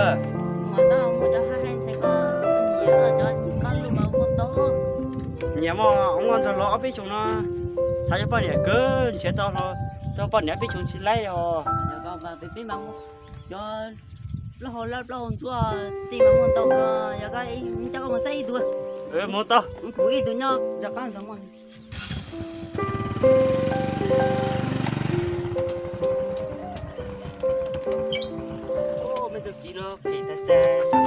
Mas koj muaj cov haj haj ntshe koj nyiam koj cov, koj lub mas muaj tau. Nyiam mog, muaj ntxog los ob peb xyoos no, xav yog poj niam kawg nrhiav tau, tau poj niam ob peb xyoos tsis laib os. Yog koj mas peb mas cov plaub hau lab plaub hau ntsuab tij mas muaj tau, yog koj coj koj mus saib ib tug. Mus tau. Kuv ib tug nyob rov qab ntxog muaj. Me tug kiv no phem tas tas.